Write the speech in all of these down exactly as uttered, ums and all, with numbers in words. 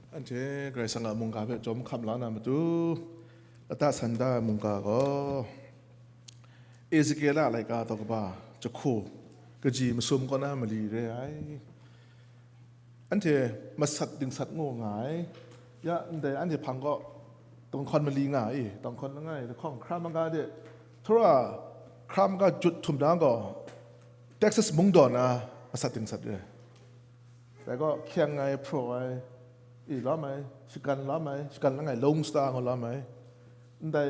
Anhte Karai Kasang a mungga hpe chyawm hkam la na matu, lata san da ai mungga gaw, Ezekiel a laika daw kaba jahku kaji masum kaw na mali re ai. Anhte masat dingsat ngu nga ai. Ya, ndai anhte hpang gaw dawnghkawn mali nga ai, dawnghkawn langai lahkawng hkra maga de, Torah hkra maga jut htum na gaw, Texas mung daw na masat dingsat re. Dai gaw hkyeng ai, hpraw ai, i lawm ai, shagan lawm ai, shagan langai Lone Star ngu lawm ai. Ndai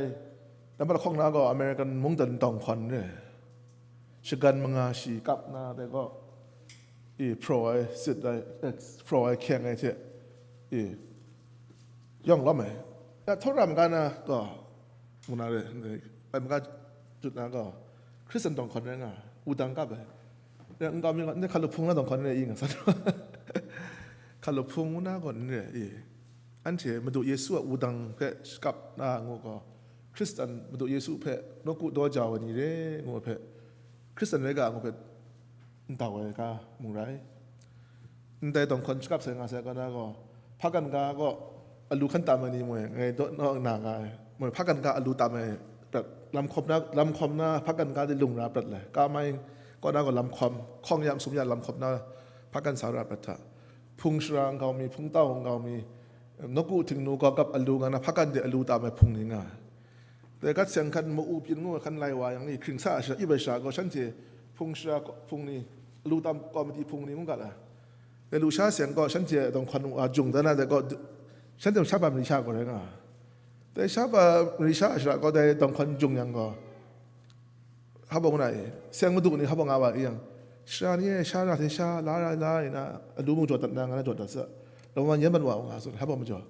nambat lahkawng na gaw American mungdan dawnghkawn re. Shagan manga shi kap na dai gaw, i hpraw ai, sit ai, eh, hpraw ai, hkyeng ai hte, i yawng lawm ai. Ya, Torah maga na gaw, ngu na re, ndai maga jut na gaw, Hkristan dawnghkawn rai nga, wudang kap ai. Ya, nkau mi gaw, ndai hkalup hpung na dawnghkawn rai i nga san. Hkalup hpung ngu na gaw n re i. Anhte Madu Yesu a wudang hpe shakap na ngu gaw, Hkristan Madu Yesu hpe nawku daw jau ai ni re ngu ai hpe, Hkristan rai ga ngu hpe n tau ai ga mung rai. Ndai dawnghkawn shakap sai nga sai kaw na gaw, hpakan ga gaw alu hkan tam ai ni moi, ngai daw naw na nga ai. Moi hpakan ga alu tam ai prat, lam hkawm na, lam hkawm na hpakan ga de lung ra prat lai. Ka mai kaw na gaw lam hkawm, hkawng ya masum ya lam hkawm na hpakan sa ra prat hta. Hpung shara nkau mi, hpung tau nkau mi, nawku htingnu gawgap alu nga na hpakan de alu tam ai hpung ni nga ai. Dai gat seng hkan ma-u pyin ngu ai hkan lai wa yang ni, hkring sa shara, ip ai shara gaw shanhte hpung shara hpung ni, alu tam kawmiti hpung ni ngu ga la. Dai lusha seng gaw shanhte dawnghkawn wa jung dan na dai gaw, shanhte shaba mari sha gaw rai nga ai. Dai shaba mari sha shara gaw dai dawnghkawn jung yang gaw, hpa bawng na e, seng madu ni hpa bawng nga wa i yang, shara ni e, sha ra hte sha, la ra la i na, alu mung jaw dat na, nga na jaw dat sa, lawan yan ban wa u nga tsun, hpa bawng majaw,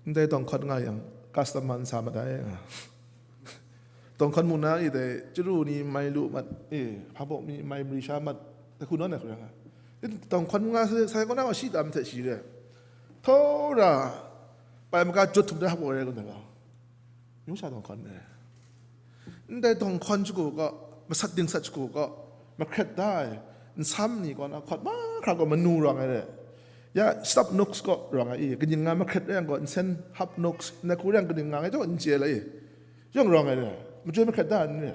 ndai dawnghkawn nga yang, customer n sa mat ai nga. Dawnghkawn mung na i dai, chyaru ni mai lu mat, e, hpa bawng mi mai mari sha mat, dai hku nawn ai hku rai nga. Dawnghkawn nga sai, sai kaw na gaw shi tam hte shi re. Htawra, pai maga jut htum dai hpa bawng rai kun dai gaw. Yu sha dawnghkawn e. Ndai dawnghkawn shagu gaw, masat dingsat shagu gaw, mahkret da ai, nsam ni kaw na hkawt mahkra gaw manu rawng ai re. Ya, stop nooks gaw rawng ai i, kaning nga mahkret rai yang gaw, nsen hap nooks, ndai hku rai yang kaning nga ngai taw n chye lai i. Yawng rawng ai re, majoi mahkret da ai n re.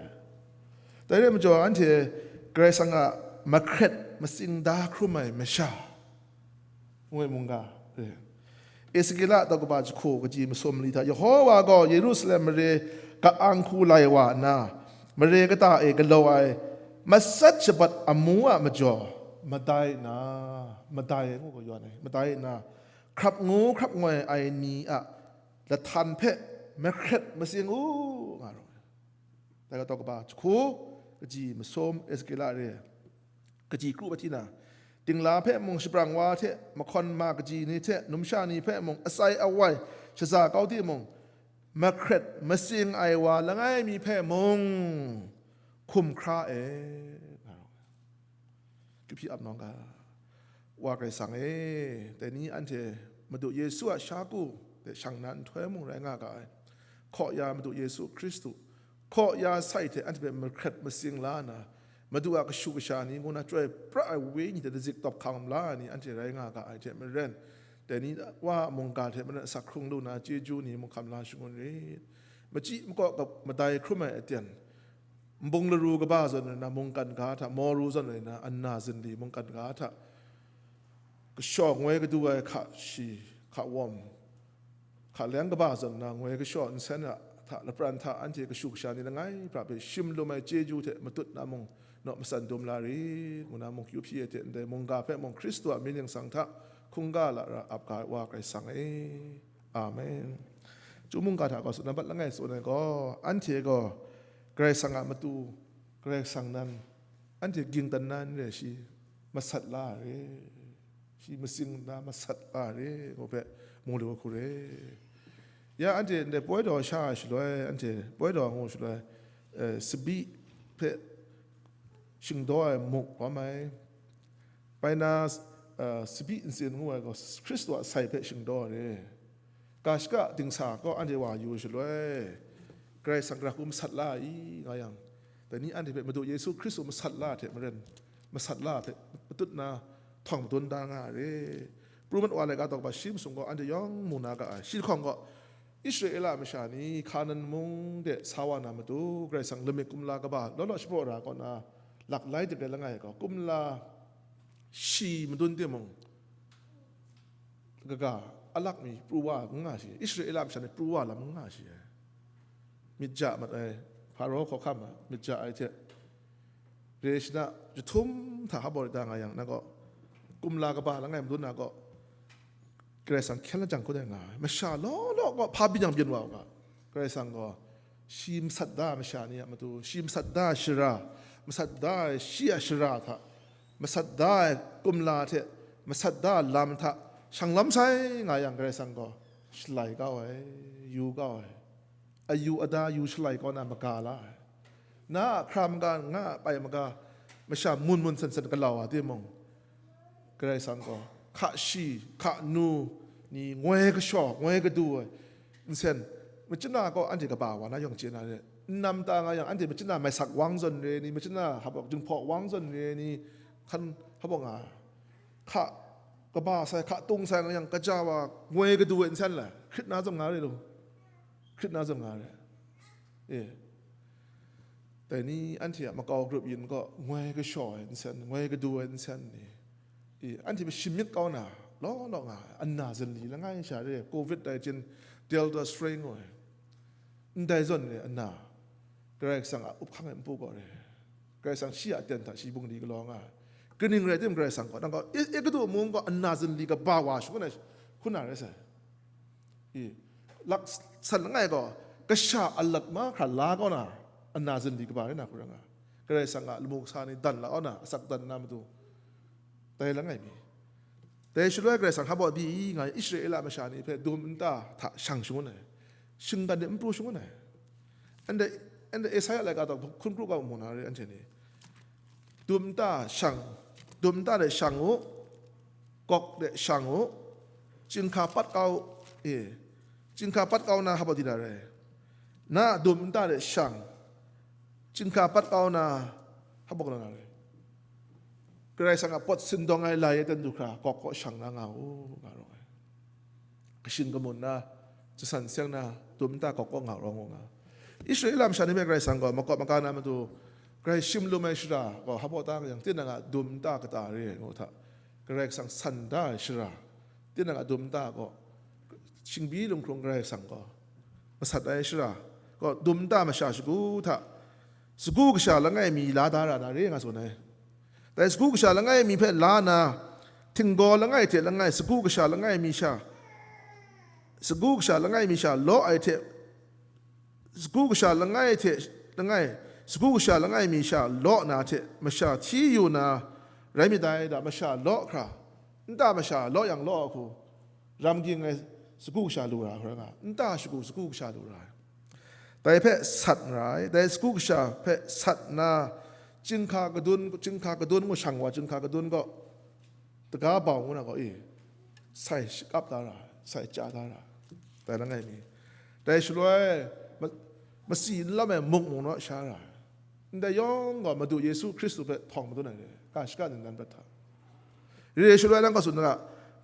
Dai re majaw, anhte Karai Kasang a mahkret matsing da hkrum ai masha, ngu ai mungga re. Ezekiel a daw kaba jahku kaji masum mali hta, Yehowa gaw Yerusalem mare ka-ang hku lai wa nna, mare kata e galaw ai matsat shabat amu a majaw madai nna, madai ngu gaw yawn ai, madai nna, hkrap ngu hkrap ngoi ai ni a lahtan hpe mahkret matsing u, nga rawng ai. Dai ga daw kaba jahku kaji masum Ezekiel a re, kaji kru hpyi na, dingla hpe mung, shabrang wa hte mahkawn ma kaji ni hte numsha ni hpe mung, atsai awai shaza kau timung, mahkret matsing ai wa langai mi hpe mung hkum hkra e, nga rawng ai. Kyu hpyi ap nawng ga, Wa Karai Kasang e, dai ni anhte Madu Yesu a sha ku hte shang na nhtoi mung rai nga ga ai. Hkaw ya Madu Yesu Hkristu, hkaw ya sai hte anhte hpe mahkret matsing la nna, Madu a kashu kasha ni ngu na chyoi pra ai wenyi hte dazik tawp hkam la ai ni anhte rai nga ga ai hte maren, dai ni wa a mungga hte maren asak hkrung lu na chyeju ni mung hkam la shangun rit. Machyi makaw madai hkrum ai aten, nbung laru kaba zawn rai nna mungkan ga hta, moru zawn rai nna anna zinli mungkan ga hta, kashaw ngoi kadu ai hka shi, hka wawm, hka leng kaba zawn nna ngoi kashaw nsen a hta, lapran hta anhte kashu kasha ni langai pra hpe shim lum ai chyeju hte matut na mung, naw matsan dum la rit, ngu na mung kyu hpyi ai hte, ndai mungga hpe mung Hkristu a mying ningsang hta hkungga lara ap ga ai Wa Karai Kasang e. Amen. Chyum mungga hta gaw, nambat langai tsun ai gaw, anhte gaw Karai Kasang a matu, Karai Kasang nan, anhte ging dan na n re, shi masat la re, shi matsing nna masat la re, ngu hpe mu lu hku re. Ya, anhte ndai poi daw sha ai shaloi, anhte poi daw ngu shaloi, eh, tsabyi hpe shingdaw ai muk lawm ai, bai na, eh, tsabyi ntsin ngu ai gaw Hkristu a sai hpe shingdaw ai re. Ga shaka dingsa gaw anhte wa yu shaloi, Karai Kasang gara hku masat la ai nga yang, dai ni anhte hpe Madu Yesu Hkristu masat la hte maren, masat la hpe matut na htawng madun da nga ai re. Pru mat wa laika tawk ba shi masum gaw anhte yawng mu na ga ai. Shi lahkawng gaw, Israela masha ni Hkanan mung de sa wa na matu, Karai Kasang lamik kumla kaba law law shapraw ra kaw na, lak lai dingre langai gaw, kumla shi madun timung, kaga, alak mi pru wa n nga shi, Israela masha ni pru wa lam n nga shi ai. Myit ja mat ai, Hparo hkawhkam a myit ja ai hte, re shana jahtum hta hap awt da nga yang, na gaw, kumla kaba langai madun na gaw, Karai Kasang hkyen lajang kut ai nga ai. Masha law law gaw hpa byin yang byin wa u ga, Karai Kasang gaw shi masat da ai masha ni a matu, shi masat da ai shara, masat da ai shi a shara hta, masat da ai kumla hte masat da ai lam hta shang lam sai nga yang, Karai Kasang gaw shalai kau ai, yu kau ai. Ayu ada yu shalai kaw na maga la ai. Na a hkra maga, nga a pai maga, masha mun mun sen sen galau ai timung, Karai Kasang gaw hka shi, hka nu, ni ngoi kashaw, ngoi kadu ai nsen, machyin na gaw anhte kaba wa na yawng chye na re. Nnam ta nga yang, anhte machyin na mai sak wang zawn re ni, machyin na hap awk jinghpaw wang zawn re ni, hkan hap awk nga ai. Hka kaba sai, hka tung sai nga yang, kaja wa ngoi kadu ai nsen le, hkrit na zawn nga re lu. Hkrit na zawn nga re. E. Dai ni anhte a makau grup yin gaw ngoi kashaw ai nsen, ngoi kadu ai nsen ni, e, anhte hpe shim myit kau na, law law nga ai, ana zinli langai sha re, covid nineteen, Delta strain ngu ai. Ndai zawn re ana, Karai Kasang a up hkang ai npu gaw re, Karai Kasang shi a aten hta shi bungli galaw nga ai. Kaning rai tim, Karai Kasang gaw, nang gaw, e, e kadu mung gaw ana zinli kaba wa shangun ai, hkun na rai sai. I, lak san langai gaw, kasha alat mahkra la kau na, ana zinli kaba rai na hku rai nga ai. Karai Kasang a lamu kasa ni dan la kau na, asak dan na matu, dai langai mi. Dai shaloi Karai Kasang hpa baw di nga, Israela masha ni hpe dum nta hta shang shangun ai, shinggan de n pru shangun ai. Anhte, anhte Esaia laika tawk hkun pru ga mu na re, anhte ni. Dum nta shang, dum nta de shang u, gawk de shang u, chyinghka pat kau u, e, chyinghka pat kau na hpa baw di da rai? Na a dum nta de shang, chyinghka pat kau na hpa baw na rai? Karai Kasang a pawt sindawng ai lai e ten du hkra, gawk kaw shang na nga u, nga rawng ai. Kashin kamun na, jasan seng na, dum nta gawk kaw nga rawng u nga. Israela masha ni hpe Karai Kasang gaw makawp maga na matu, Karai shim lum ai shara gaw hpa baw ta nga yang, tinang a dum nta kata re ai ngu hta, Karai Kasang san da ai shara, tinang a dum nta gaw, shingbi lunghkrung Karai Kasang gaw masat ai shara gaw, dum nta masha shagu hta, sagu kasha langai mi la da ra na re nga tsun ai. Dai sagu kasha langai mi hpe la na, htinggaw langai hte langai sagu kasha langai mi sha, sagu kasha langai mi sha law ai hte, sagu kasha langai hte langai, sagu kasha langai mi sha law na hte masha hti yu na rai myit dai, da masha law hkra, nta masha law yang law ai hku, ram ging ai sagu kasha lu ra hkra nga, nta shagu sagu kasha lu ra ai. Dai hpe sat nga ai, dai sagu kasha hpe sat nna, chyinghka kadun, chyinghka kadun ngu shang wa, chyinghka kadun gaw, daga bau ngu na gaw, e, sai shakap da ra, sai chya da ra, dai langai mi. Dai shaloi, ma-, masi n lam ai muk mung naw sha ra, ndai yawng gaw Madu Yesu Hkristu hpe htawng madun ai re, ga shaka ningnan prat hta. Re ai shaloi nang kaw tsun ga,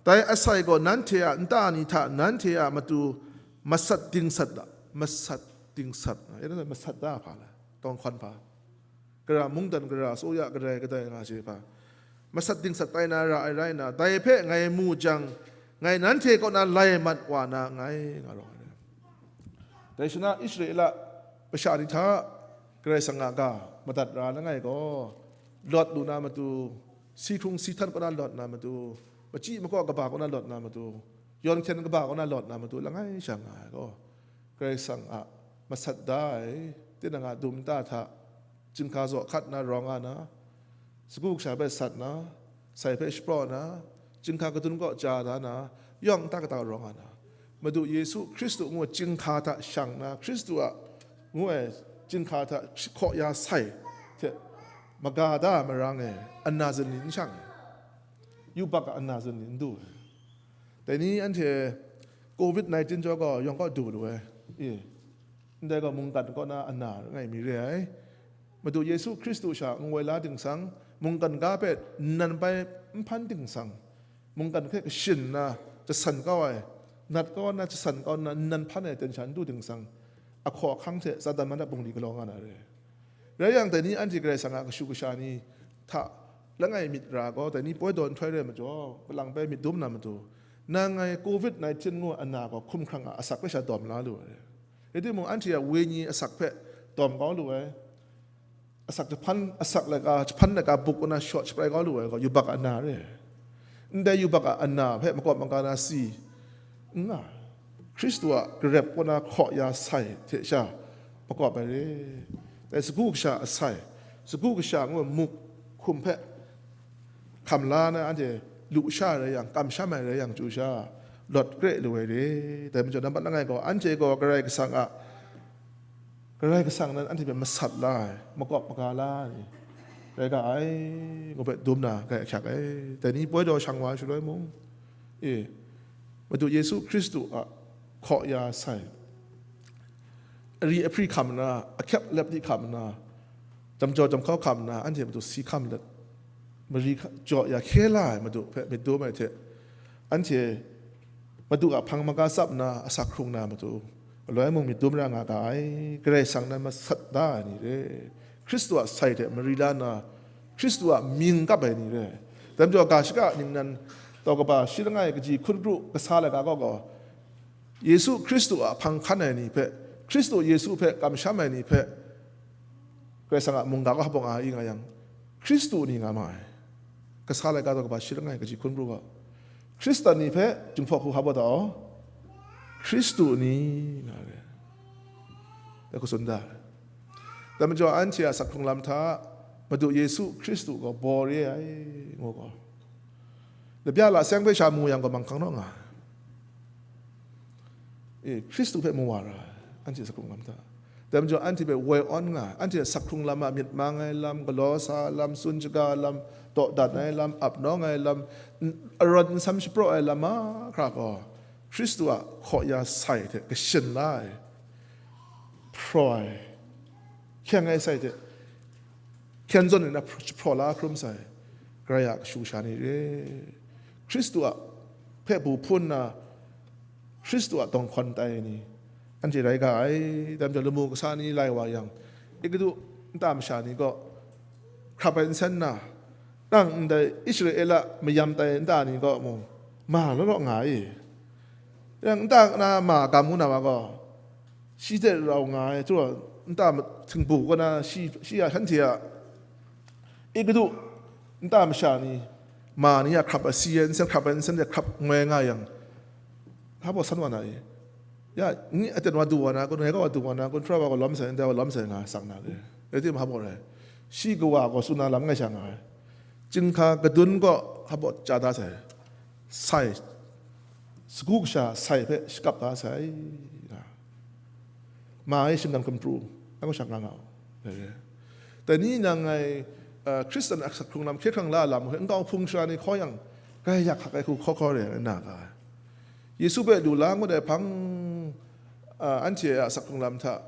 dai asai gaw nanhte a nta ni hta nanhte a matu masat dingsat da, masat dingsat, e, masat da hpa la, tawng hkawn hpa, gara mungdan gara, asuya kadai kadai nga je hpa, masat dingsat tai na ra ai rai nna, dai hpe ngai mu jang, ngai nanhte kaw na lai mat wa na nngai, nga rawng ai. Dai shana Israela masha ni hta Karai Kasang a ga madat ra langai gaw, lawt lu na matu, si hkrung si htan kaw na lawt na matu, machyi makaw kaba kaw na lawt na matu, yawn hkyen kaba kaw na lawt na matu, langai sha nga ai gaw, Karai Kasang a masat da ai, tinang a dum nta hta, chyinghka zaw hkat na rawng nga na, sagu kasha hpe sat na, sai hpe shapraw na, chyinghka kadun kaw ja da na, yawng nta kata rawng nga na, Madu Yesu Hkristu ngu ai chyinghka hta shang na, Hkristu a ngu ai chyinghka hta hkaw ya sai hte maga da ai marang e, ana zin ni n shang ai, yubak a ana zin ni n du ai. Dai ni anhte covid nineteen jaw gaw yawng kaw du lu ai. E, ndai gaw mungkan kaw na ana langai mi re ai. Madu Yesu Hkristu sha n woi la dingsang, mungkan ga hpe nnan bai n hpan dingsang, mungkan hpe kashin nna, jasan kau ai, nat kau nna, jasan kau nna, nnan hpan ai ten sha n du ting sang, ahkaw ahkang hte Satan man a bungli galaw nga na re. Rai yang, dai ni anhte Karai Kasang a kashu kasha ni hta langai myit ra gaw, dai ni poi daw nhtoi rai majaw, kalang bai myit dum na matu, nang ngai covid nineteen ngu ana gaw hkumhkrang a asak hpe sha dawm la lu ai. Rai timung, anhte a wenyi asak hpe dawm kau lu ai. Asak jahpan, asak laika, jahpan laika buk nna shawt shabrai kau lu ai gaw, yubak a na re. Ndai yubak a ana hpe makawp maga na si n nga. Hkristu a garep kaw na hkaw ya sai hte sha makawp ai re. Dai sagu kasha asai, sagu kasha ngu ai muk hkum hpe hkam la na anhte lu sha rai yang, kamsham ai rai yang chyu sha, lawt kre lu ai re. Dai majaw, nambat langai gaw, anhte gaw Karai Kasang a, Karai Kasang nan anhte hpe masat la ai, makawp maga la ai ni rai ga ai, ngu hpe dum na grai ahkyak ai. Dai ni poi daw shang wa ai shaloi mung, e, Madu Yesu Hkristu a hkaw ya sai, ari ahpri hkam nna, ahkyep lep di hkam nna, jamjaw jamhkau hkam nna, anhte matu si hkam let, mari hka-, jaw ya hkye la ai Madu hpe myit dum ai hte, anhte Madu a hpang maga tsap nna asak hkrung na matu, galoi mung myit dum ra nga ga ai, Karai Kasang nan masat da ai ni re, Hkristu a sai hte mari la nna, Hkristu a mying kap ai ni re, dai majaw ga shaka a ningnan tau kaba shi langai kaji hkun pru kasa laika kaw gaw, Yesu Hkristu a hpang hkan ai ni hpe, Hkristu Yesu hpe kamsham ai ni hpe, Karai Kasang a mungga kaw hpa nga ai nga yang, Hkristu ni nga ma ai. Kasa laika tau kaba shi langai kaji hkun pru ga, Hkristan ni hpe Jinghpaw hku hpa baw ta aw, Hkristu ni nga re. Dai hku tsun da ai. Dai majaw, anhte a asak hkrung lam hta Madu Yesu Hkristu gaw baw re ai, ngu gaw, labya la seng hpe sha mu yang gaw manghkang naw nga ai. E, Hkristu hpe mu wa ra ai, anhte asak hkrung lam hta. Dai majaw, anhte hpe woi awn nga ai, anhte asak hkrung lam a myit mang ai lam, galaw sa ai lam, tsun shaga ai lam, dawdan ai lam, ap nawng ai lam, n-, arawn nsam shapraw ai lam mahkra gaw, Hkristu a hkaw ya sai hte kashin la ai, hpraw ai, hkyeng ai sai hte hkyen zawn nna hpr-, jahpraw la hkrum sai, Karai a kashu kasha ni re. Hkristu a hpe bu hpun nna, Hkristu a dawng hkawn tai ai ni, anhte rai ga ai. Dai majaw, lamu kasa ni lai wa yang, Egutu nta masha ni kaw hkrap ai nsen na, nang ndai Israela mayam tai nta ni kaw mung ma law law nga i. Yang nta na ma gam ngu na wa gaw, shi hte rau nga ai, hkru nta ma-, htingbu kaw na shi, shi a, shanhte a, Egutu nta masha ni, ma ni a hkrap ai si ai nsen, hkrap ai nsen de hkrap ngoi nga yang, hpa baw san wa na i? Ya, ni aten wa du wa na kun, ngai kaw wa du wa na kun, hkra wa gaw lawm sai, ndai wa lawm sai nga sang na le. Rai timung, hpa baw rai, shi kawa gaw tsun na lam ngai sha nga ai. Chyinghka kadun kaw hpa baw chya da sai, sai, sagu kasha sai hpe shakap da sai, nga. Ma e shinggan hkum pru, a hku sha nga nga u. Dai ni nang ngai, uh, Hkristan a asak hkrung lam hkye hkrang la lam hpe nkau hpung sara ni hkaw yang, grai yak hkak ai hku hkaw hkaw re ai na ga ai. Yesu hpe lu la ngut ai hpang, uh, anhte a asak hkrung lam hta,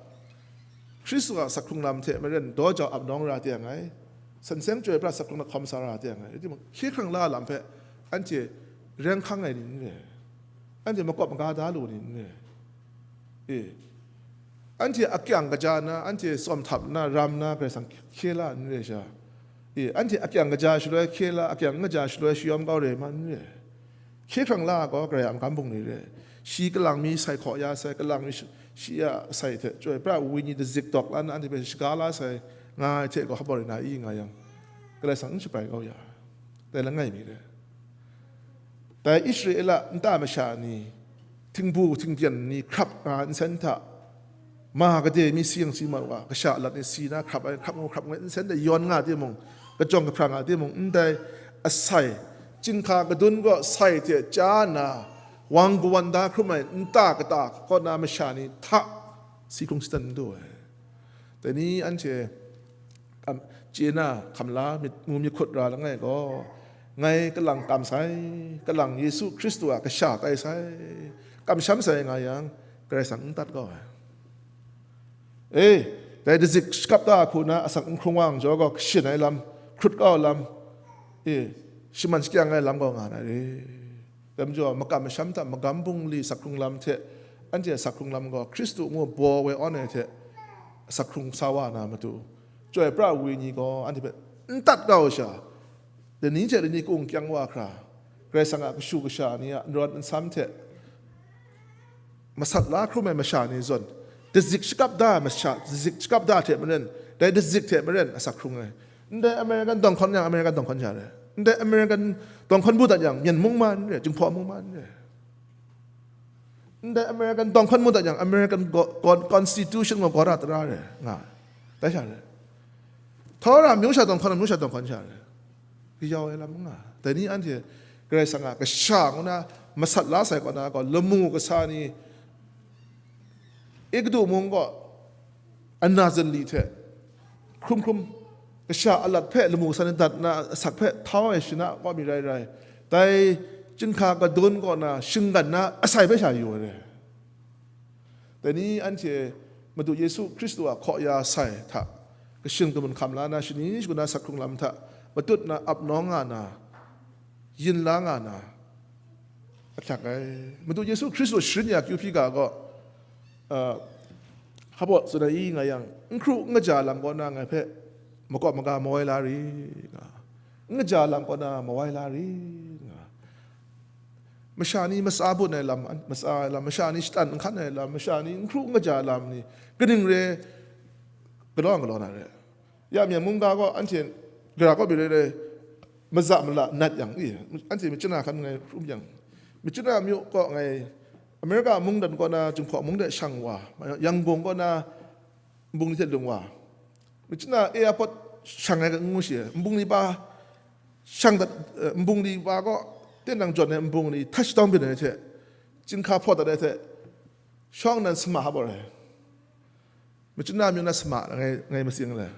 Hkristu a asak hkrung lam hte maren daw jau ap nawng ra teng ai, san seng chyoi pra asak hkrung lahkawm sa ra teng ai, rai timung, hkye hkrang la lam hpe anhte reng hkang ai ni n re, anhte makawp maga da lu ni n re. E, anhte akyang kaja na, anhte tsawm htap na, ram na, Karai Kasang hkye la n re sha. E, anhte akyang kaja shaloi hkye la, akyang n kaja shaloi shayawm kau re ma n re. Hkye hkrang la gaw Karai a magam bungli re. Shi kalang mi sai hkaw ya sai, kalang mi shi, shi a sai hte chyoi pra ai wenyi dazik dawk la nna anhte hpe shaga la sai, nga ai hte gaw hpa baw rai na i nga yang, Karai Kasang n shabai kau ya. Dai langai mi re. Dai Israela nta masha ni, htingbu htingpyan ni hkrap nga nsen hta, ma gade mi si yang si mat wa, kasha lat ni si na hkrap ai, hkrap ngu hkrap ngu nsen de yawn nga timung, kajawng kahpra nga timung, ndai asai, chyinghka kadun kaw sai hte chya nna, wang kawan da hkrum ai nta kata kaw na masha ni hta si hkrung si dan n du ai. Dai ni anhte kam, chye na hkam la myit, mu myit hkut ra langai gaw, ngai kalang kam sai, kalang Yesu Hkristu a kasha tai sai, kamsham sai nga yang, Karai Kasang n tat kau ai. E, dai dazik shakap da hku na asak n hkrung wa yang jaw gaw, kashin ai lam, hkrut kau ai lam, e, shaman shakyang ai lam gaw nga na re. Dai majaw, makam masham hta magam bungli asak hkrung lam hte, anhte asak hkrung lam gaw Hkristu ngu baw woi awn ai hte asak hkrung sa wa na matu, Chyoi pra ai Wenyi gaw anhte hpe n tat kau sha, lani hte lani kung kyang wa hkra, Karai Kasang a kashu kasha ni a n rawt n sam hte, masat la hkrum ai masha ni zawn, dazik shakap da ai masha, dazik shakap da hte maren, dai dazik hte maren asak hkrung ai. Ndai American dawng hkawn yang, American dawng hkawn sha re. Ndai American dawng hkawn bu dat yang, Myen mung ma n re, Jinghpaw mung ma n re. Ndai American dawng hkawn bu dat yang, American go-, con-, constitution gaw gawra tara re nga. Dai sha re. Htawra myu sha dawng hkawn, myu sha dawng hkawn sha re. Kayau ai lam nga. Dai ni anhte Karai Kasang a kasha ngu na masat la sai kaw na gaw, lamu kasa ni, Egutu mung gaw ana zanli hte hkrum hkrum, kasha alat hpe lamu kasa ni dat na asak hpe htau ai shana kaw mi rai rai, dai chyinghka kadun kaw na shinggan na asai hpe sha yu ai re. Dai ni anhte Madu Yesu Hkristu a hkaw ya sai hta kashin kamun hkam la na, shani shagu na asak hkrung lam hta matut na ap nawng nga na, yin la nga na, ahlak ai. Madu Yesu Hkristu sharin ya kyu hpyi ga gaw, ah, hpaw tsun ai nga yang, n hkru n kaja lam kaw na ngai hpe makawp maga mawai la ri, nga, n kaja lam kaw na mawai la ri, nga, masha ni matsa bun ai lam, matsa ai lam, masha ni shatan n hkan ai lam, masha ni n hkru n kaja lam ni, kaning re galaw galaw na re. Ya Myen mung ga gaw anhte gara kaw mi rai rai, maza mala nat yang, i, anhte machyin a hkan ngai hkrum yang, machyin a myu kaw ngai, America mungdan kaw na Jinghpaw mung de shang wa, Yangon kaw na nbung ni hte lung wa, machyin a airport shang ai ngu shi, nbung ni pa shang dat, eh, nbung ni pa kaw tenang jawn ai nbung ni touchdown byin ai hte, chyinghka hpaw dat ai hte, shawng nnan sama hap ai. Machyin a myu na sama ngai, ngai matsing le,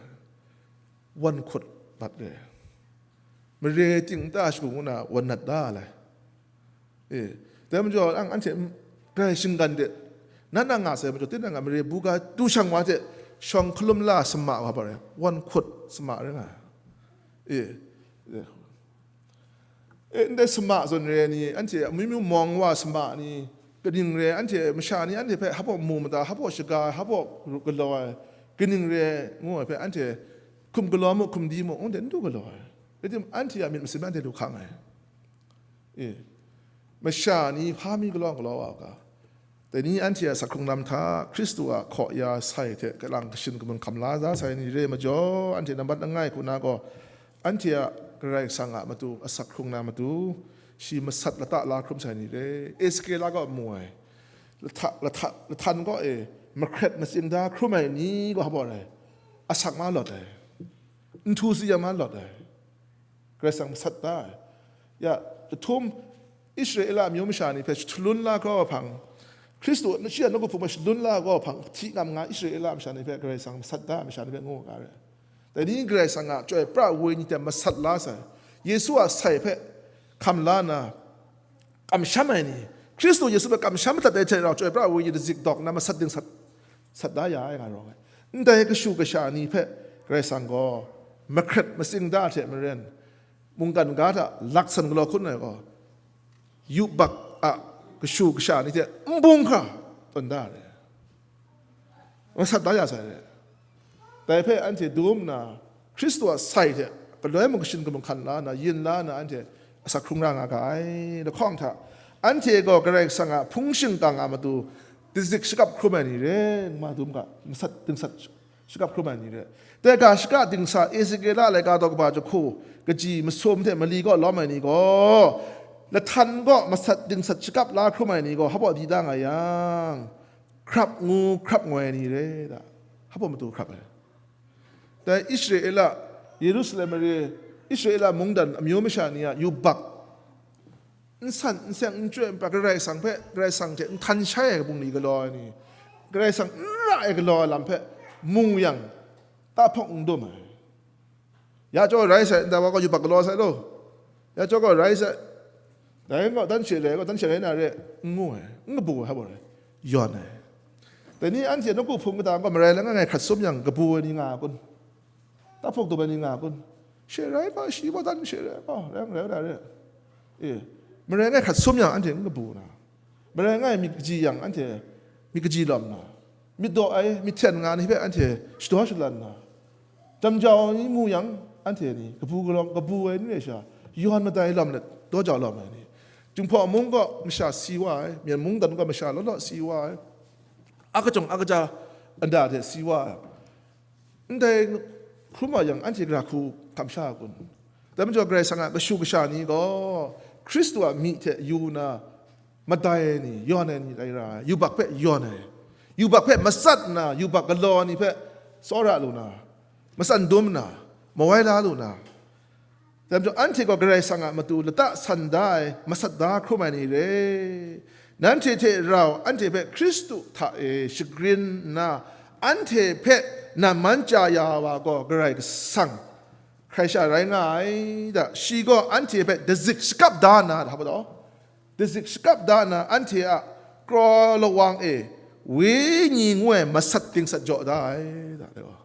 wan hkut bat le, mare ting nta shagu ngu na wan nat da lai. E, dai majaw, ang anhte grai shinggan de, nan na nga sai majaw, tinang a mare buga tu shang wa hte shawng hkalum la sama wa ba rai, wan hkut sama rai nga. E, e. E, ndai sama zawn re ai ni, anhte amyu myu mawng wa sama ni, kaning re ai, anhte masha ni anhte hpe hpaw mu mada, hpaw shaga ai, hpaw ru galaw ai, kaning re ai ngu ai hpe, anhte hkum galaw mu, hkum di mu, ngu de n du galaw ai. Rai timung, anhte a myit masin anhte lu hkang ai. E, masha ni hpa mi galaw galaw wa u ga? Dai ni anhte a asak hkrung lam hta Hkristu a hkaw ya sai hte kalang kashin kamun hkam la da sai ni re majaw, anhte nambat langai hku na gaw, anhte a Karai Kasang a matu asak hkrung na matu, shi masat lata la hkrum sai ni re. Ezekiela gaw mu ai, lahta-, lahta-, lahtan kaw e mahkret matsing da hkrum ai ni gaw hpaw rai, asak ma lawt ai, nhtu tsayam ma lawt ai. Karai Kasang masat da ai. Ya, jahtum Israela amyu masha ni hpe shadalun la kau ai hpang, Hkristu shi a nawku hpung hpe shadalun la kau ai hpang, hti ngam nga Israela masha ni hpe Karai Kasang masat da ai masha ni hpe ngu ga re. Dai ni Karai Kasang a chyoi pra ai Wenyi hte masat la sai, Yesu a sai hpe hkam la na, kamsham ai ni, Hkristu Yesu hpe kamsham madat ai hte rau, chyoi pra ai Wenyi dazik dawk na masat dingsat sat da ya ai nga rawng ai. Ndai kashu kasha ni hpe Karai Kasang gaw mahkret matsing da hte maren, mungkan ga hta laksan galaw hkun ai gaw, yubak a kashu kasha ni hte n bung hkra tawn da ai. Masat da ya sai re. Dai hpe anhte dum nna, Hkristu a sai hte galoi mung kashin kamun hkan la nna, yin la nna, anhte asak hkrung ra nga ga ai. Lahkawng hta, anhte gaw Karai Kasang a hpung shingkang a matu dazik shakap hkrum ai ni re, ngu ma dum ga, masat dingsat shakap hkrum ai ni re. Dai ga shaka dingsa Ezekiela laika daw kaba jahku, kaji masum hte mali kaw lawm ai ni gaw, lahtan kaw masat dingsat shakap la hkrum ai ni gaw hpaw di da nga yang, hkrap ngu hkrap ngoi ai ni re da, hpaw matu hkrap ai. Dai Israela, Yerusalem mare, Israela mungdan amyu masha ni a yubak, n san, n seng, n chyoi, n pra, Karai Kasang hpe, Karai Kasang hte nhtan shai ai bungli galaw ai ni, Karai Kasang n ra ai galaw ai lam hpe mu yang, tahpawk n dum ai. Ya chyawm rai sai, ndai wa gaw yubak galaw sai law, ya chyawm gaw rai sai, dai gaw dan she rai, gaw dan she rai na re, n ngu ai, n kabu ai, hpa rai, yawn ai. Dai ni anhte nawku hpung kata gaw marai langai ngai hkrat sum yang, kabu ai ni nga ai kun? Tahpawk dum ai ni nga ai kun? She rai ga, shi wa dan she rai ga, rai, rai, rai, rai. E, marai ngai hkrat sum yang anhte n kabu na, marai ngai myit kaji yang anhte myit kaji lawm na, myit daw ai, myit hten nga ni hpe anhte shadaw shalan na, jamjau ni mu yang, anhte ni kabu galawng, kabu ai ni rai sha, yawn madai lawm let, daw jau lawm ai ni, Jinghpaw mung gaw masha si wa ai, Myen mungdan gaw masha law law si wa ai, a kachyung a kaja nda hte si wa ai, ndai hkrum wa yang, anhte gara hku hkam sha kun? Dai majaw, Karai Kasang a kashu kasha ni gaw Hkristu a myi hte yu na, madai ai ni, yawn ai ni rai ra ai, yubak hpe yawn ai, yubak hpe matsat nna, yubak galaw ai ni hpe tsawra lu na, matsan dum nna, mawai la lu na, dai majaw, anhte gaw Karai Kasang a matu lata san da ai, masat da hkrum ai ni re. Nanhte hte rau anhte hpe Hkristu hta e shagrin nna, anhte hpe nan man chya ya wa gaw Karai Kasang hkrai sha rai nga ai da. Shi gaw anhte hpe dazik shakap da nna, da, hpa taw, dazik shakap da nna, anhte a kraw lawang e wenyi ngu ai masat dingsat jaw da ai, da, da.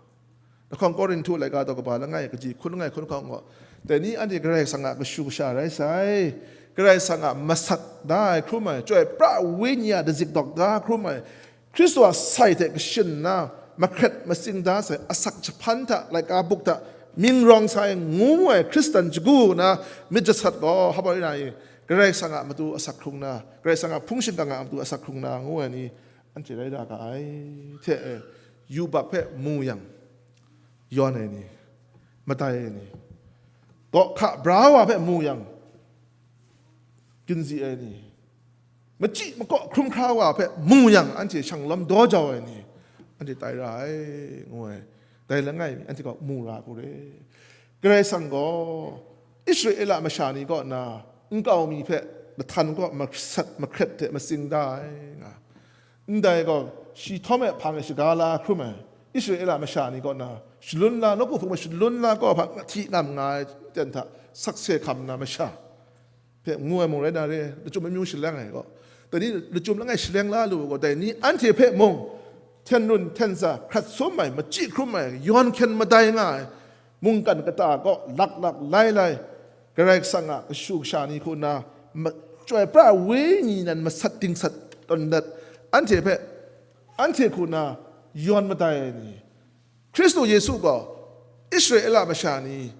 Lahkawng Korinhtu laika daw kaba langai kaji hkun langai hkun hkawng gaw, dai ni anhte Karai Kasang a kashu kasha rai sai, Karai Kasang a masat da ai hkrum ai, Chyoi pra Wenyi a dazik dawk da hkrum ai, Hkristu a sai hte kashin nna mahkret matsing da sai, asak jahpan hta, laika buk hta mying rawng sai ngu ai Hkristan shagu na myit jasat gaw, hpa rai na i, Karai Kasang a matu asak hkrung na, Karai Kasang a hpung shingkang a matu asak hkrung na ngu ai ni, anhte rai ra ga ai hte e, yubak hpe mu yang, yawn ai ni, madai ai ni, gawhka bra wa hpe mu yang, ginzi ai ni, machyi makaw hkrum hkra wa hpe mu yang, anhte shanglawm daw jau ai ni, anhte tai ra ai, ngu ai. Dai langai mi, anhte gaw mu ra ai hku re. Karai Kasang gaw Israela masha ni kaw na nkau mi hpe lahtan kaw masat mahkret hte matsing da ai, nga. Ndai gaw, shi htawm e hpang e shaga la hkrum ai Israela masha ni kaw na, shalun la, nawku hpung e shalun la kaw hpa hti ngam nga ai ten hta sakse hkam na masha hpe ngu ai mung rai na re, lachyum amyu shaleng ai gaw, dai ni lachyum langai shaleng la lu gaw, dai ni anhte hpe mung hten run hten tsa hkrat sum ai, machyi hkrum ai, yawn hkyen madai nga ai, mungkan kata kaw laklak lai lai, Karai Kasang a kashu kasha ni hku nna, ma-, Chyoi pra Wenyi nan masat dingsat tawn dat, anhte hpe, anhte hku nna yawn madai ai ni, Hkristu Yesu gaw Israela masha ni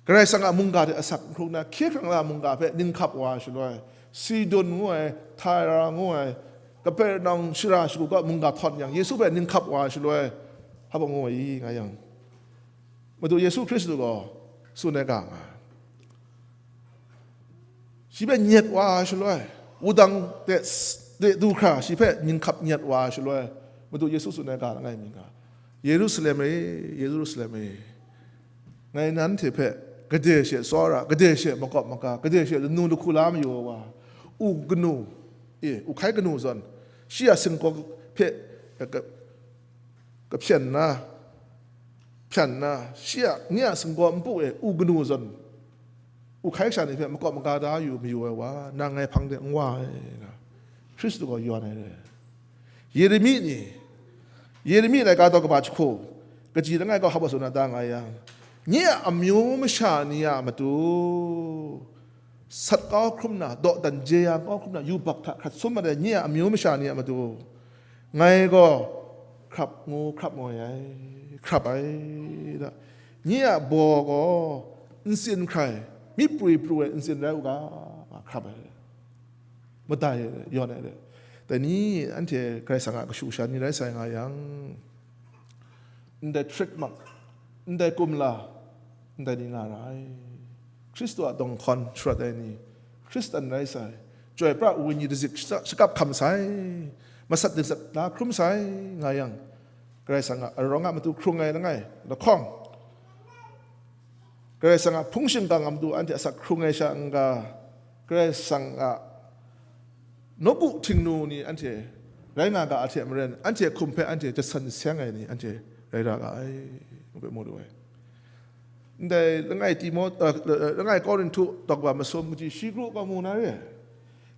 Karai Kasang a mungga hte asak n hkrung na, hkye hkrang la mungga hpe ninghkap wa ai shaloi, Sidon ngu ai, Tira ngu ai, Kapernaum shara shagu ga mungga htawn yang, Yesu hpe ninghkap wa ai shaloi, hpa ngu ai i, nga yang, Madu Yesu Hkristu gaw tsun ai ga nga ai. Shi hpe nyet wa ai shaloi, wudang de, de du hkra shi hpe ninghkap nyet wa ai shaloi, Madu Yesu tsun ai ga langai mi nga, Yerusalem e, Yerusalem e, ngai nanhte hpe gade she tsawra, gade she makawp maga, gade she lanu lahku la mayu ai wa, u kanu, e, u hkai kanu zawn, shi a singkawm hpe, e, ka-, kahpyen na, hpyan na, shi a, nye a singkawm npu e u kanu zawn, u hkai kasha ni hpe makawp maga da yu mayu ai wa, nang ngai hpang de n wa ai, nga, Hkristu gaw yawn ai re. Yeremi ni, Yeremi laika daw kaba jahku, kaji langai kaw hpa tsun na ta nga yang, nye a amyu masha ni a matu sat kau hkrum na, dawdan jeyang kau hkrum na, yubak hta hkrat sum mat ai nye a amyu masha ni a matu, ngai gaw hkrap ngu hkrap ngoi ai, hkrap ai da. Nye a baw gaw ntsin hkrai, myi prwi pru ai ntsin rai u ga, nga hkrap ai, madai ai, yawn ai re. Dai ni anhte Karai Kasang a kashu kasha ni rai sai nga yang, ndai trick mak, ndai kumla, ndai ni nga ra ai. Hkristu a dawng hkawn sharawt ai ni, Hkristan rai sai, Chyoi pra Wenyi dazik shaka-, shakap hkam sai, masat dingsat la hkrum sai nga yang, Karai Kasang a arawng a matu hkrung ai langai lahkawng, Karai Kasang a hpung shingkang a matu anhte asak hkrung ai sha n-ga, Karai Kasang a nawku htingnu ni anhte rai nga ga a hte maren, anhte hkum hpe anhte jasan seng ai ni anhte rai ra ga ai, ngu hpe mu lu ai. Ndai langai Timo-, eh, langai Korinhtu daw kaba masum kaji shi kru gaw mu na re ai.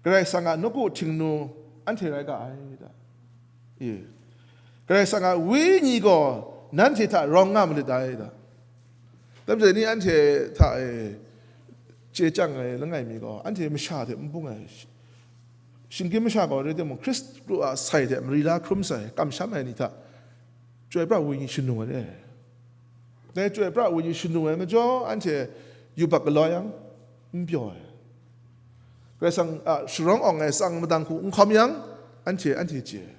Karai Kasang a nawku htingnu anhte rai ga ai da. Ye. Karai Kasang a Wenyi gaw nanhte hta rawng nga malit dai da. Dai majaw ni anhte hta e chye chyang ai langai mi gaw, anhte masha hte n bung ai. Shinggyim masha gaw rai timung, Hkristu a sai hte mari la hkrum sai, kamsham ai ni hta Chyoi pra ai wenyi shanu ai re. Dai chyoi pra ai wenyi shanu ai majaw, anhte yubak galaw yang, n pyaw ai. Karai Kasang a sharawng awng ai tsang madang hku n hkawm yang, anhte, anhte chye ai.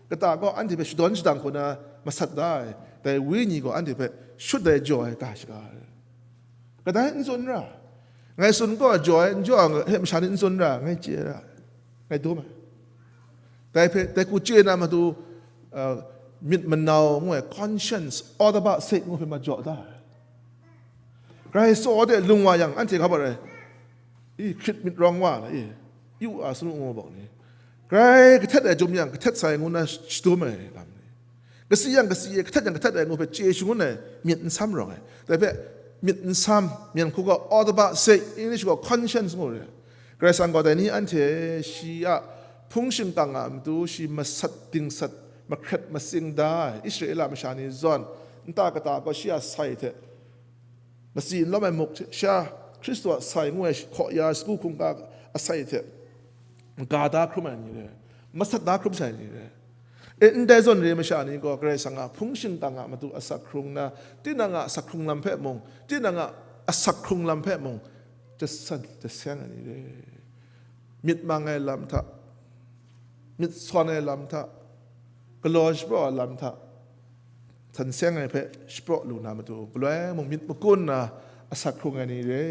Kata gaw anhte hpe shadawn shadang hku na masat da ai, dai wenyi gaw anhte hpe shut ai jaw ai ga shaga ai. Kadai n tsun ra, ngai tsun gaw jaw ai, n jaw ai hpe masha ni n tsun ra, ngai chye ra, ngai dum ai. Dai hpe, dai hku chye na matu, uh, myit manau ngu ai conscience, authbah se ngu hpe majaw da ai. Karai tsaw de lung wa yang, anhte hkap ai, i, hkrit myit rawng wa na, i, i u a sanu ngu bawk ni, grai kahtet ai jum yang, kahtet sai ngu na shadum ai lam ni, kasi yang kasi e, kahtet yang kahtet ai ngu hpe chye shangun ai myit n sam rawng ai. Dai hpe myit n sam, myen hku gaw authbah se, English gaw conscience ngu re. Karai Kasang gaw dai ni anhte shi a hpung shingkang a matu shi masat dingsat mahkret matsing da ai Israela masha ni zawn, nta kata gaw shi a sai hte, matsi n lawm ai muk hte sha, Hkristu a sai ngu ai hkaw ya sagu hkungga a sai hte, ga da hkrum ai ni re, masat da hkrum sai ni re. E, ndai zawn re masha ni gaw Karai Kasang a hpung shingkang a matu asak hkrung na, tinang a asak hkrung lam hpe mung, tinang a asak hkrung lam hpe mung, jasan jaseng ai ni re. Myit mang ai lam hta, myit sawn ai lam hta, galaw shapraw ai lam hta, san seng ai hpe shapraw lu na matu, galoi mung myit makun na asak hkrung ai ni re.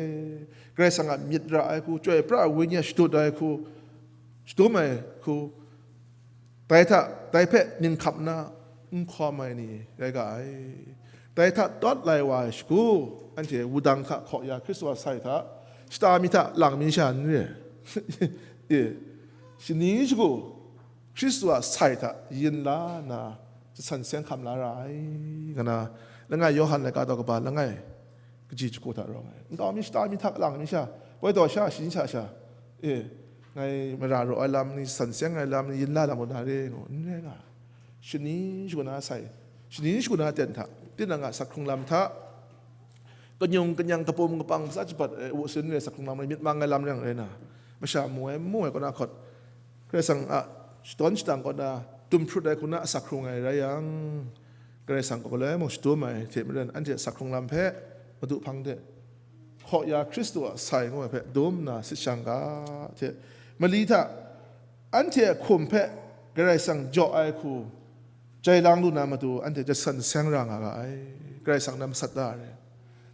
Karai Kasang a myit ra ai hku, chyoi pra ai wenyi a shadut ai hku, shadum ai hku, dai hta, dai hpe ninghkap na n hkawm ai ni rai ga ai. Dai hta tawt lai wa ai shagu, anhte wudang hka hkaw ya Hkristu a sai hta, shata mi hta lang mi sha n re. E, shani shagu, Hkristu a sai hta yin la nna, jasan seng hkam la ra ai, nga na, langai Yawhan laika daw kaba langai kaji jahku hta rawng ai. Nkau mi shata mi hta lang mi sha, poi taw sha, shayin sha sha, e, ngai mara raw ai lam ni, jasan seng ai lam ni, yin la lam na re, ngu n rai nga. Shani shagu na sai, shani shagu na ten hta, tinang a asak hkrung lam hta, kanyung kanyang, kapum kapang, matsa jabat ai, wu sin re, asak hkrung lam rai, myit mang ai lam rai na, masha mu ai, mu ai kaw na hkawt, Karai Kasang a shadawn shadang kaw na dum hprut ai hku na asak hkrung ai rai yang, Karai Kasang gaw galoi mung shadum ai hte maren, anhte asak hkrung lam hpe Madu hpang de hkaw ya Hkristu a sai ngu ai hpe dum nna sit shang ga hte, mali hta anhte a hkum hpe Karai Kasang jaw ai hku jai lang lu na matu, anhte jasan seng ra nga ga ai. Karai Kasang na masat da ai.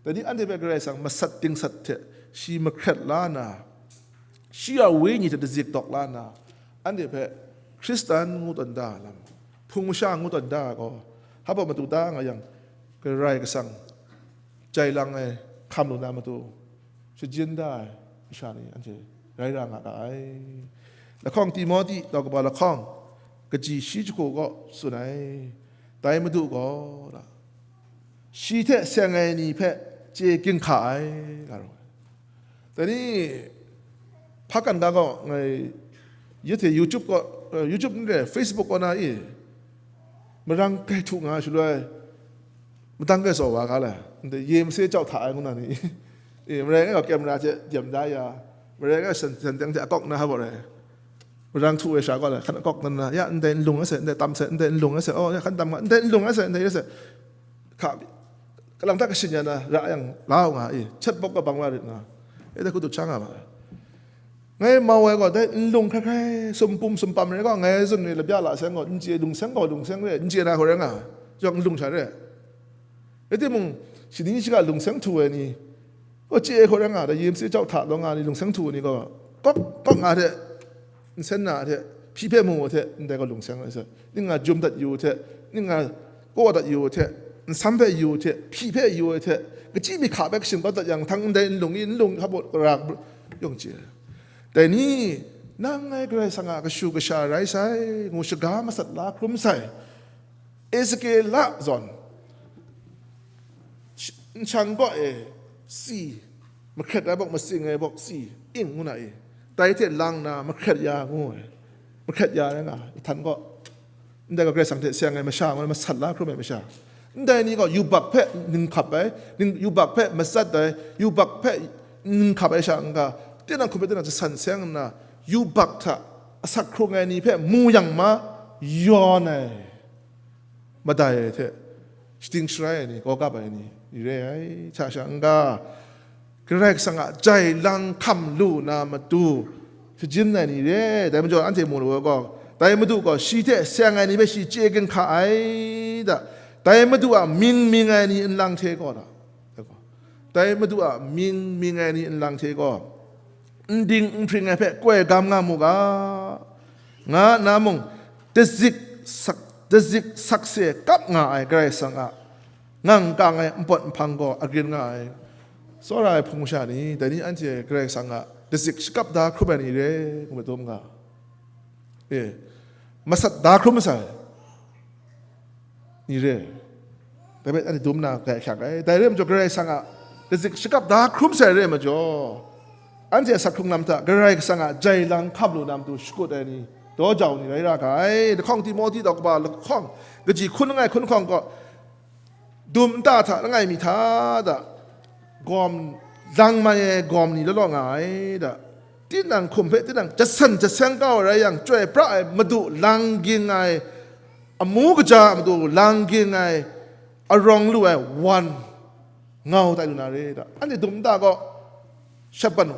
Dai ni anhte hpe Karai Kasang masat dingsat hte shi mahkret la na, shi a wenyi hte dazik dawk la na, anhte hpe Hkristan ngu tawn da lam, hpung masha ngu tawn da ai gaw, hpa matu da nga yang, Karai Kasang jai lang ai hkam lu na matu, shajin da ai masha ni anhte rai ra nga ga ai. Lahkawng Timote daw kaba lahkawng kaji shi jahku gaw tsun ai, dai Madu gaw, shi hte seng ai ni hpe chye ginhka ai, nga rawng ai. Dai ni, hpa kan ga gaw ngai, yet hte YouTube gaw, eh, YouTube n re, Facebook gaw na i, marang kai htu nga shaloi, madang kai tsaw wa ga le, ndai ye mase jau hta ai ngu na ni, e, marai ngai gaw camera hte diem da ya, marai ngai san, san teng hte akawk na ha baw rai, marang htu ai sha gaw le, hkan akawk na na, ya, ndai n lung ai se, ndai tam se, ndai n lung ai se, oh, ya, hkan tam nga, ndai n lung ai se, ndai ya se, hka, kalang hta kashin ya na, ra yang, la u nga, e, chat bawk kabang wa rit nga, e, dai hku dut sha nga ma ai. Ngai mau ai gaw, dai nlung hkrai hkrai, sumpum sumpam rai gaw, ngai zun ni labya la seng gaw, n chye, lungseng gaw lungseng re, n chye na hkau rai nga, yawng nlung sha re. Rai timung, shani shaga lungseng htu ai ni, gaw chye ai hkau rai nga, dai yim si jau hta law nga ni lungseng htu ai ni gaw, kawk, kawk nga hte, nsen na hte, hpyi hpe mu hte, ndai gaw lungseng rai sai. Ning nga jum dat yu hte, ning nga kaw dat yu hte, nsam hpe yu hte, hpyi hpe yu ai hte, kachyi mi hka hpe kashin kau dat yang, htang ndai nlung i, nlung hpa baw ra, yawng chye. Dai ni, nang ngai Karai Kasang a kashu kasha rai sai, ngu shaga masat la hkrum sai. Ezekiel a zawn, sh-, nshang kaw e si, mahkret ai bawk, matsing ai bawk si, ing ngu na e, dai hte lang na mahkret ya ngu ai, mahkret ya rai nga, ihtan kaw, ndai gaw Karai Kasang hte seng ai masha ngu na masat la hkrum ai masha, Ndai ni gaw yubak hpe ninghkap ai, ning-, yubak hpe matsat ai, yubak hpe ninghkap ai sha n-ga, tinang hkum hpe tinang jasan seng nna, yubak hta asak hkrung ai ni hpe mu yang ma, yawn ai, madai ai hte, shating sharai ai ni, gawgap ai ni, ni re ai, hta sha n-ga, Karai Kasang a jai lang hkam lu na matu, shajin ai ni re, dai majaw anhte mu lu ai gaw, dai Madu gaw shi hte seng ai ni hpe shi chye ginhka ai da, dai Madu a mying mying ai ni nlang hte gaw da, dai Madu a mying mying ai ni nlang hte gaw, n ding n hpring ai hpe koi gam nga mu ga, nga nna mung, dazik sak, dazik sakse kap nga ai Karai Kasang a ngang kang ai npawt nhpang gaw agrin nga ai. Tsawra ai hpung masha ni, dai ni anhte Karai Kasang a dazik shakap da hkrum ai ni re, ngu ai dum nga. E, masat da hkrum masai ni re. Dai hpe anhte dum na grai hkyak ai. Dai re majaw, Karai Kasang a dazik shakap da hkrum sai re majaw, anhte asak hkrung lam hta Karai Kasang a jai lang hkam lu na matu shakut ai ni, daw jau ni rai ra ga ai. Lahkawng Timohti daw kaba lahkawng, kaji hkun langai hkun hkawng gaw, dum nta hta langai mi hta da, gawm lang mai ai gawm ni law law nga ai da, tinang hkum hpe tinang jasan jaseng kau ai rai yang, chyoi pra ai Madu lang ging ai, amu kaja a matu lang ging ai, arawng lu ai wan ngau tai lu na re da, anhte dum nta gaw shat ban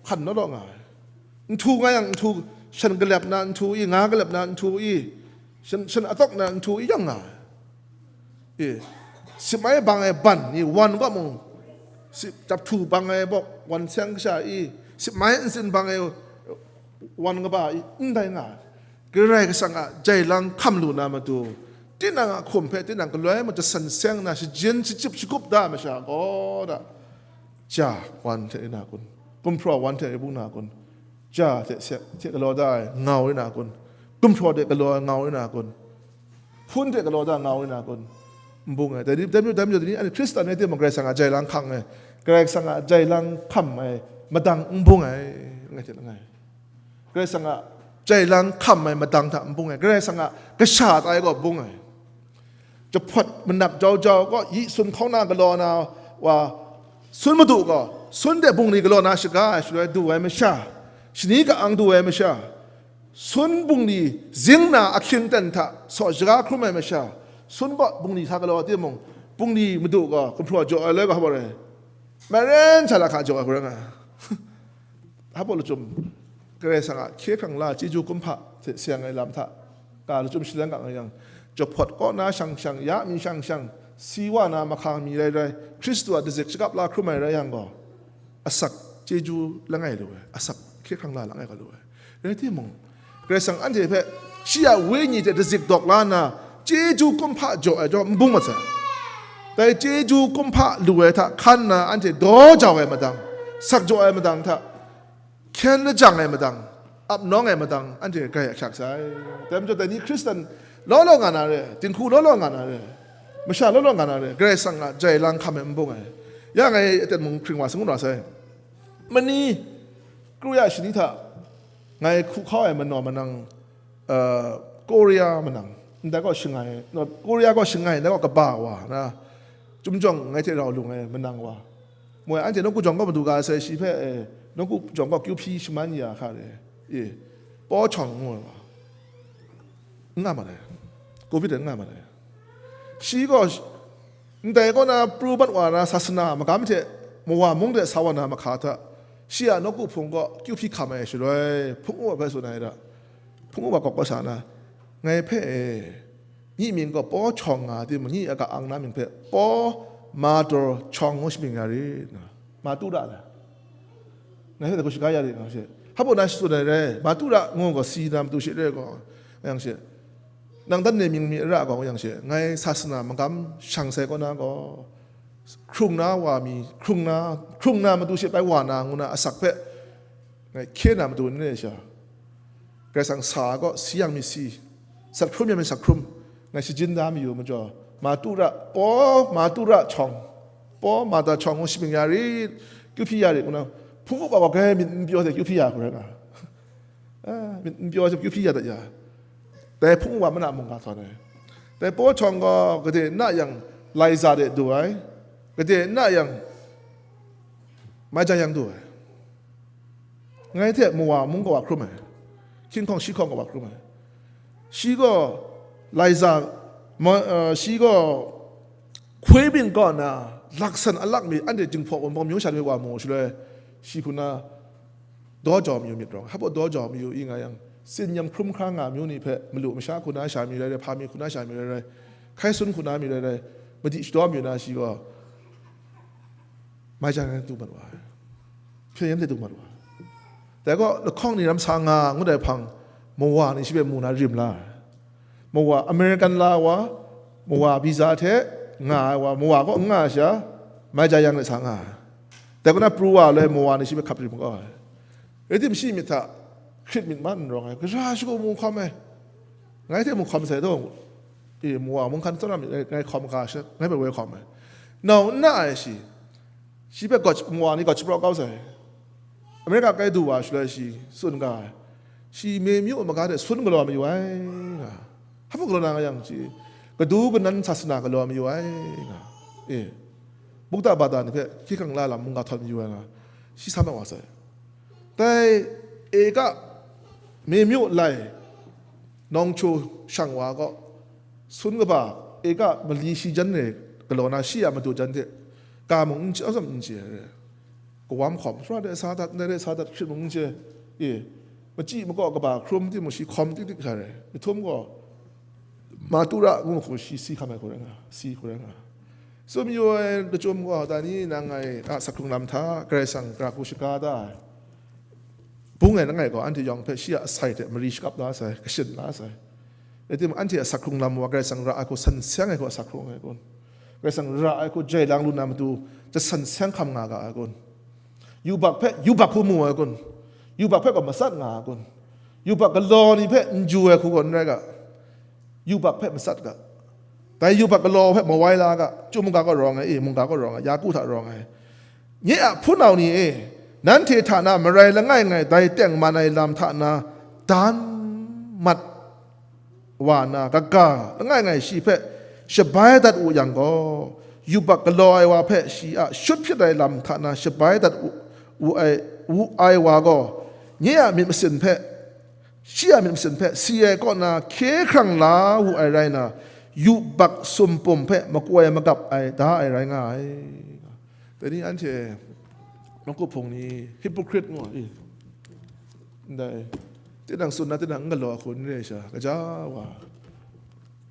hkan law law nga ai. Nhtu nga yang, nhtu shan galep na nhtu i, nga galep na nhtu i, shan, shan atawk na nhtu i yang nga ai. E, sip mai bang ai ban ni wan gaw mung, sip, jap htu bang ai bawk, wan seng kasha i, sip mai ntsin bang ai wan kaba i, ndai nga ai. Karai Kasang a jai lang hkam lu na matu, tinang a hkum hpe tinang galoi mung jasan seng na, shajin shachyip shagup da ai masha gaw da, ja wan hte rai na kun? Gumhpraw wan hte rai bung na kun? Ja hte se, hte galaw da ai ngau rai na kun? Gumhpraw hte galaw ai ngau rai na kun? Hpun hte galaw da ngau rai na kun? N bung ai. Dai ni, dai majaw, dai majaw, dai ni, anhte Hkristan rai timung, Karai Kasang a jai lang hkang ai, Karai Kasang a jai lang hkam ai madang n bung ai, langai hte langai. Karai Kasang a jai lang hkam ai madang hta n bung ai, Karai Kasang a kasha tai gaw bung ai. Jahpawt manap jau jau gaw, yi sun hkauna galaw na wa, sun madu gaw, sun de bungli galaw na shaga ai shaloi du ai masha, shani ka-ang du ai masha, sun bungli zing na ahkying ten hta saw shaga hkrum ai masha, sun gaw bungli hta galaw timung, bungli madu gaw gumhpraw jaw ai loi gaw hpa rai? Maren sha lahka jaw ai hku rai nga. Hpa lachyum, Karai Kasang a hkye hkrang la chyeju kumhpa hte seng ai lam hta, ka lachyum shaleng kang yang, jahpawt kaw na shang shang, ya mi shang shang, si wa na mahkang mi rai rai, Hkristu a dazik shakap la hkrum ai rai yang gaw, asak chyeju langai lu ai, asak hkye hkrang la langai ga lu ai. Rai timung, Karai Kasang anhte hpe shi a wenyi hte dazik dawk la nna, chyeju kumhpa jaw ai jaw n bung mat sai. Dai chyeju kumhpa lu ai hta hkan nna anhte daw jau ai madang, sak jaw ai madang hta, hkyen lajang ai madang, ap nawng ai madang, anhte grai ahkyak sai. Dai majaw, dai ni Hkristan law law nga na re, dinghku law law nga na re, masha law law nga na re, Karai Kasang a jai lang hkam ai n bung ai. Ya ngai aten mung hkring wa sangun wa sai. Mani, kru ya shani hta, ngai hku hkau ai manaw manang, uh, Korea manang, ndai gaw shangai, North Korea gaw shangai, ndai gaw kaba wa na, Chyum jawng ngai hte rau lung ai manang wa, moi anhte nawku jawng kaw madu ga sai, shi hpe, eh, nawku jawng kaw kyu hpyi shaman ya hka re, e, paw chawng ngu ai wa, n nga mat ai, covid n nga mat ai. Shi gaw ndai kaw na pru mat wa na sasana magam hte mawa mung de sa wa na mahka hta, shi a nawku hpung kaw kyu hpyi hkam ai shaloi, hpung u ai hpe tsun ai da, hpung u wa kawk kawsa na, ngai hpe e, nyi mying gaw paw chawng nga timung, nyi a ka-ang na mying hpe paw ma taw chawng ngu shamying ya rit, ma tu ra na. Ngai hpe hku shaga ya rit nga she. Hpa na shi tsun ai rai, ma tu ra ngu gaw si na matu she re gaw, yang she. Nang dan ne mying mi ra gaw, yang she. Ngai sasana magam shang sai kaw na gaw, hkrung na wa mi, hkrung na, hkrung na matu she bai wa na ngu na asak hpe, ngai hkye na matu n re sha. Karai Kasang sa gaw si yang mi si, sat hkrum yang mi sat hkrum, ngai shajin da mayu majaw, ma tu ra, paw ma tu ra chawng, paw ma ta chawng ngu shamying ya rit, kyu hpyi ya rit, ngu na, hpung u wa gaw grai myit n pyaw hte kyu hpyi ya hku rai nga. Ah, myit n pyaw hte kyu hpyi ya dat ya. Dai hpung u wa mana mungga htawn ai. Dai Paul htawng gaw gade na yang Laiza de du ai, gade na yang Maija yang du ai. Ngai hte mawa mung kawa hkrum ai, hkying hkawng shi hkawng kawa hkrum ai. Shi gaw Laiza, ma, uh, shi gaw hkoi byin kaw na laksan alak mi anhte jinghpaw wunpawng myu sha ni wa mu shaloi, shi hku na daw jau mayu myit rawng, hpa daw jau mayu i nga yang, tsin yam hkrum hkra nga mayu ni hpe malu masha hku na sha mi rai rai, hpa mi hku na sha mi rai rai, hkai sun hku na mi rai rai, madi shadaw mayu na shi gaw, Maija yang du mat wa ai. Hpyen yan hte du mat wa ai. Dai gaw, lahkawng ni ram sa nga ngut ai hpang, mawa ni shi hpe mu na rim la ai. Mawa, American la wa, mawa visa hte nga ai wa, mawa kaw n nga ai sha, Maija yang de sa nga ai. Dai kaw na pru wa ai, mawa ni shi hpe hkap rim kau ai. Rai tim, shi myit hta, hkrit myit man n rawng ai, gara shagu mu hkawm ai. Ngai hte mu hkawm sai taw, e, mawa mung hkan tsawra myit, ngai, ngai hkawm ga sha, ngai hpe woi hkawm ai. Nau n na ai shi, shi hpe gaw, mawa ni gaw shapraw kau sai. America kai du wa shaloi shi tsun ga ai. Shi Mei myu maga hte sun galaw mayu ai nga. Hpa galaw na nga yang shi, kadu kanan sasana galaw mayu ai nga. E, Buddha bada ni hpe hkying hkang la lam mungga htawt mayu ai nga. Shi sa mat wa sai. Dai eka Mei myu lai nawng hkyu shang wa gaw, sun kaba eka mali shi jan e galaw na, shi a madu jan hte ga mung n chye, atsam n chye ai. Kawam hkawm, sara de sa dat, ndai de sa dat, hkrit mung n chye, e, machyi makaw kaba hkrum timung shi hkawm tik tik sha rai. Jahtum gaw, Matura ngu hku shi si hkam ai hku rai nga, si hku rai nga. Tsun mayu ai lachyum gaw, dai ni nang ngai a sak hkrung lam hta Karai Kasang gara hku shaga da ai. Bung e langai gaw, anhte yawng hpe shi a asai hte mari shakap la sai, kashin la sai. Rai timung, anhte a sak hkrung lam wa Karai Kasang ra ai hku san seng ai hku a sak hkrung ai kun? Karai Kasang ra ai hku jai lang lu na matu, jasan seng hkam nga ga ai kun? Yubak hpe yubak hku mu ai kun? Yubak hpe gaw matsat nga ai kun? Yubak galaw ni hpe n ju ai hku gaw n rai ga, yubak hpe matsat ga. Dai yubak galaw hpe mawai la ga, chyu mungga gaw rawng ai, e, mungga gaw rawng ai, Yaku hta rawng ai. Nye a hpunau ni e, nanhte hta na marai langai ngai dai tengman ai lam hta na dan mat wa na, kaga langai ngai shi hpe shabai dat wu yang gaw, yubak galaw ai wa hpe shi a shut hpyit ai lam hta na shabai dat wu, wu ai, wu ai wa gaw, nye a myit masin hpe, shi a myit masin hpe si ai kaw na hkye hkrang la wu ai rai na, yubak sumpum hpe makoi magap ai da ai rai nga ai. Dai ni anhte, nawku hpung ni hypocrite ngu ai. Ndai, tinang tsun na tinang n galaw ai hku n re ai sha, kaja wa.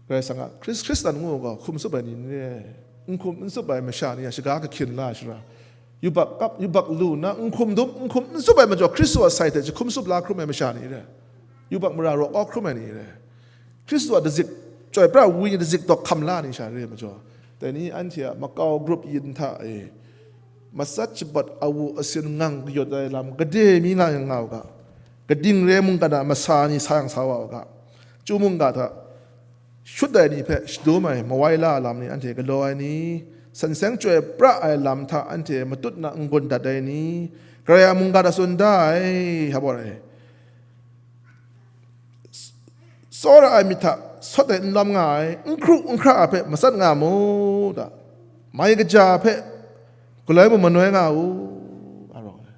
Karai Kasang a Hkris-, Hkristan ngu gaw hkum tsup ai ni n re ai. N hkum n tsup ai masha ni a shaga kahkyin la ai shara, yubak kap, yubak lu nna n hkum dum, n hkum n tsup ai majaw, Hkristu a sai hte jahkum tsup la hkrum ai masha ni re ai. Yubak mara raw kau hkrum ai ni re ai. Hkristu a dazik, Chyoi pra ai Wenyi dazik dawk hkam la ai ni sha re ai majaw, dai ni anhte a makau grup yin hta e, matsat shabat awu asin ngang kayawt ai lam gade mi nga yang nga u ga, gading re mungkan a masa ni sa yang sa wa u ga, chyu mungga hta shut ai ni hpe shadum ai mawai la ai lam ni, anhte galaw ai ni, san seng chyoi pra ai lam hta anhte matut na n-gun dat ai ni, Karai a mungga hta tsun da ai, hpa ai. Tsawra ai myit hta sawt ai n lawm nga ai, n hkru n hkra ai hpe matsat nga mu da, mai kaja hpe galoi mung manoi nga u, nga rawng ai.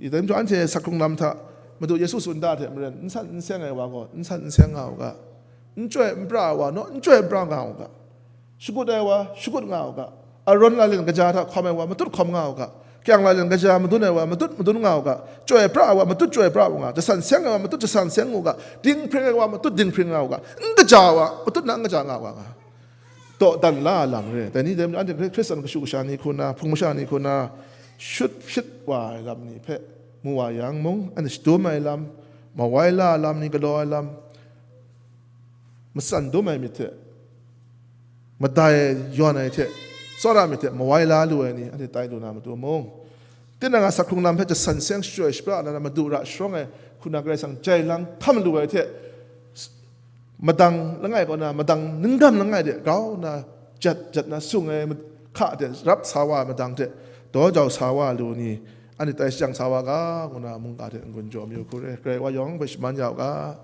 I dai majaw, anhte sak hkrung lam hta Madu Yesu tsun da hte maren, n san n seng ai wa gaw n san n seng nga u ga, n chyoi n pra ai wa naw n chyoi n pra nga u ga, shagut ai wa, shagut nga u ga. Aron lailin kaja hta hkawm ai wa, matut hkawm nga u ga. Kyang lailin kaja madun ai wa, matut madun nga u ga. Chyoi pra ai wa, matut chyoi pra u nga. Jasan seng ai wa, matut jasan seng u ga. Dinghpring ai wa, matut dinghpring nga u ga. N kaja ai wa, matut na n kaja nga u ga. Dawdan la ai lam re. Dai ni dai, anhte Hkristan kashu kasha ni hku na, hpung masha ni hku na, shut hpyit wa ai lam ni hpe mu wa yang mung, anhte shadum ai lam, mawai la ai lam ni galaw ai lam, matsan dum ai myit hte, madai yawn ai hte, tsawra myit hte mawai la lu ai ni anhte tai lu na matu mung, tinang a sak hkrung lam hpe jasan seng shachyoi shapra na, Madu ra sharawng ai hku na Karai Kasang jai lang htam lu ai hte, madang langai kaw na, madang ningdam langai de grau na, jat jat na sung ai hka de rap sa wa ai madang hte daw jau sa wa lu ni, anhte tai shajang sa wa ga, ngu na mungga hte n-gun jaw mayu hku re. Karai wa yawng hpe shaman ya u ga.